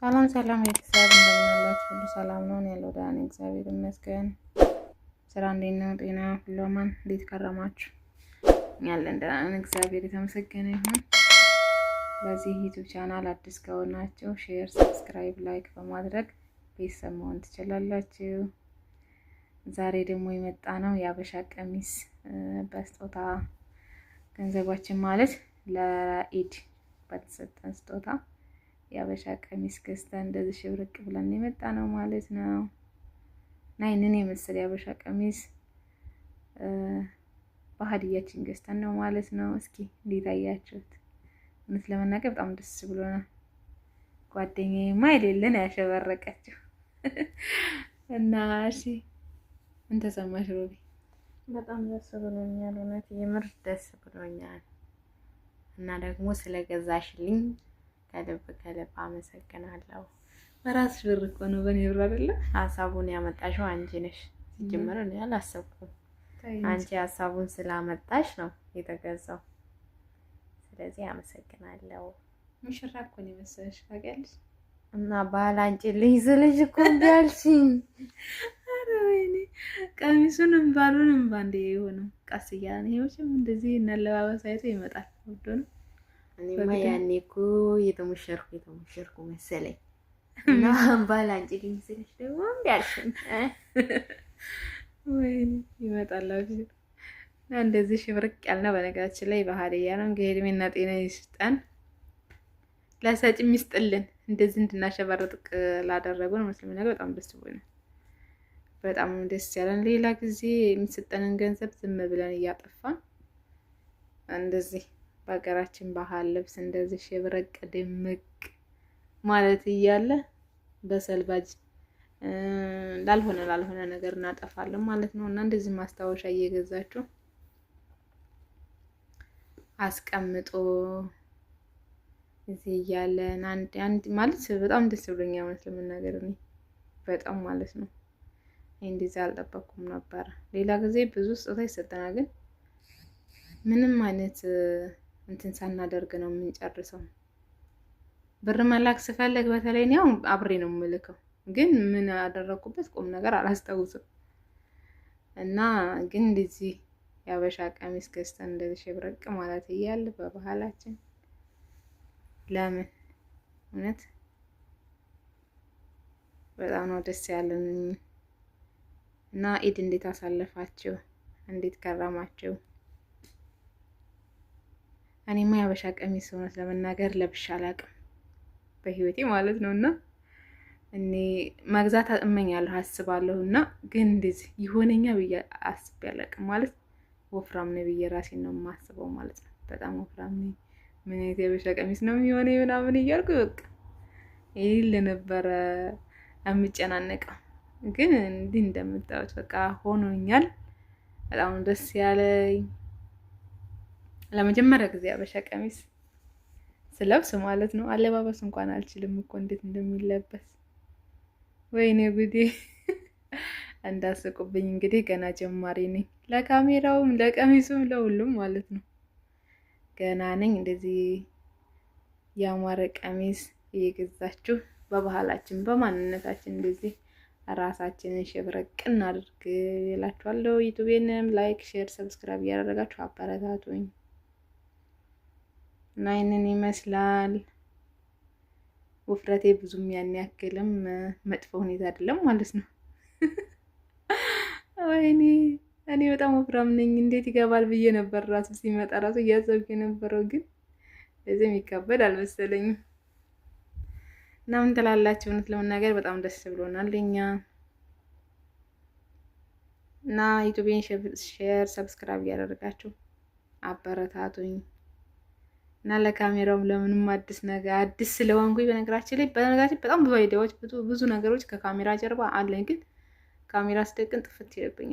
ሰላም ሰላም ቤተሰብ እንደምን አላችሁ? ሁሉ ሰላም ነው ያለው። ደህና ነኝ፣ እግዚአብሔር ይመስገን። ስራ እንዴት ነው? ጤና ሁሉ አማን? እንዴት ከረማችሁ? ያለን ደህና ነን፣ እግዚአብሔር የተመሰገነ ይሁን። ለዚህ YouTube channel አዲስ ከሆናችሁ share፣ subscribe፣ like በማድረግ ቤተሰብ መሆን ትችላላችሁ። ዛሬ ደግሞ የመጣ ነው የአበሻ ቀሚስ በስጦታ ገንዘባችን ማለት ለኢድ በተሰጠን ስጦታ የአበሻ ቀሚስ ገዝተን እንደዚህ ሽብርቅ ብለን የመጣ ነው ማለት ነው። እና ይህንን የመሰለ የአበሻ ቀሚስ በሀዲያችን ገዝተን ነው ማለት ነው። እስኪ እንዴት አያችሁት? እውነት ለመናገር በጣም ደስ ብሎናል። ጓደኛዬማ የሌለን ያሸበረቀችው እና እሺ፣ ምን ተሰማሽ ሮቢ? በጣም ደስ ብሎኛል። እውነት የምር ደስ ብሎኛል። እና ደግሞ ስለገዛሽልኝ ከልብ ከልብ አመሰግናለሁ። በራስሽ ብር እኮ ነው፣ በእኔ ብር አይደለ። ሀሳቡን ያመጣሽው አንቺ ነሽ። ሲጀመር እኔ አላሰብኩም። አንቺ ሀሳቡን ስላመጣሽ ነው የተገዛው። ስለዚህ አመሰግናለሁ። ሙሽራ እኮ ነው የመሰለሽ ታውቂያለሽ። እና ባል አንጪልኝ ስልሽ እኮ እምቢ አልሽኝ። ኧረ ወይኔ ቀሚሱንም ባሉንም ባንዴ የሆነው ቀስ እያለ ነው። ይኸው እንደዚህ እናለባበስ አይቶ ይመጣል ወዶ ነው። እኔማ ያኔ እኮ የተሞሸርኩ የተሞሸርኩ መሰለኝ እና ባል አንጪልኝ ስልሽ ደግሞ እምቢ አልሽኝ። ወይኔ ይመጣል አብሽር። እና እንደዚህ ሽብርቅ ያልነው በነገራችን ላይ በሀዲያ ነው። እንግዲህ እድሜና ጤና ይስጠን፣ ለሰጪም ይስጥልን። እንደዚህ እንድናሸበርቅ ላደረጉን መስለኝ ነገር በጣም ደስ ብሎናል። በጣም ደስ ያለን። ሌላ ጊዜ የሚሰጠንን ገንዘብ ዝም ብለን እያጠፋን እንደዚህ በሀገራችን ባህል ልብስ እንደዚህ ሽብርቅ ድምቅ ማለት እያለ በሰልባጅ ላልሆነ ላልሆነ ነገር እናጠፋለን ማለት ነው። እና እንደዚህ ማስታወሻ እየገዛችሁ አስቀምጦ እዚህ እያለን አንድ አንድ ማለት በጣም ደስ ብሎኛል። እውነት ለመናገር እኔ በጣም ማለት ነው እንደዚህ አልጠበኩም ነበረ። ሌላ ጊዜ ብዙ ስጦታ ይሰጠናል፣ ግን ምንም አይነት እንትን ሳናደርግ ነው የምንጨርሰው። ብር መላክ ስፈልግ በተለይ እኔ አሁን አብሬ ነው የምልከው፣ ግን ምን ያደረኩበት ቁም ነገር አላስታውስም። እና ግን እንደዚህ የአበሻ ቀሚስ ገዝተን እንደዚህ ሽብርቅ ማለት እያለ በባህላችን ለምን እውነት በጣም ነው ደስ ያለን። እና ኢድ እንዴት አሳለፋችሁ? እንዴት ከረማችሁ? እኔማ የአበሻ ቀሚስ እውነት ለመናገር ለብሻ አላቅም በህይወቴ ማለት ነው። እና እኔ መግዛት እመኛለሁ አስባለሁ። እና ግን እንደዚህ ይሆነኛ ብዬ አስቤ አላቅም። ማለት ወፍራም ነው ብዬ ራሴን ነው የማስበው ማለት ነው። በጣም ወፍራም ነኝ፣ ምን አይነት የአበሻ ቀሚስ ነው የሚሆነኝ ምናምን እያልኩ በቃ የሌለ ነበረ የምጨናነቀው። ግን እንዲህ እንደምታዩት በቃ ሆኖኛል። በጣም ደስ ያለኝ ለመጀመሪያ ጊዜ አበሻ ቀሚስ ስለብስ ማለት ነው። አለባበስ እንኳን አልችልም እኮ እንዴት እንደሚለበስ ወይኔ ጉዴ! እንዳስቁብኝ እንግዲህ ገና ጀማሪ ነኝ። ለካሜራውም ለቀሚሱም ለሁሉም ማለት ነው ገና ነኝ። እንደዚህ ያማረ ቀሚስ እየገዛችሁ በባህላችን በማንነታችን እንደዚህ ራሳችንን ሽብርቅ እናድርግ እላችኋለሁ። YouTube ኤንም like፣ share፣ subscribe እያደረጋችሁ አበረታቱኝ እና ይህንን ይመስላል። ውፍረቴ ብዙም ያን ያክልም መጥፎ ሁኔታ አይደለም ማለት ነው። ወይኔ እኔ በጣም ወፍራም ነኝ እንዴት ይገባል ብዬ ነበር ራሱ ሲመጣ ራሱ እያሰብኩ የነበረው ግን በዚህ የሚካበድ አልመሰለኝም። እና ምን ትላላችሁ? እውነት ለመናገር በጣም ደስ ብሎናል እኛ እና YouTube ኤን share፣ subscribe እያደረጋችሁ አበረታቱኝ እና ለካሜራውም ለምንም አዲስ ነገር አዲስ ስለሆንኩኝ በነገራችን በጣም ብዙ idea ዎች ብዙ ነገሮች ከካሜራ ጀርባ አለኝ፣ ግን ካሜራ ስደቅን ጥፍት ይልብኛል።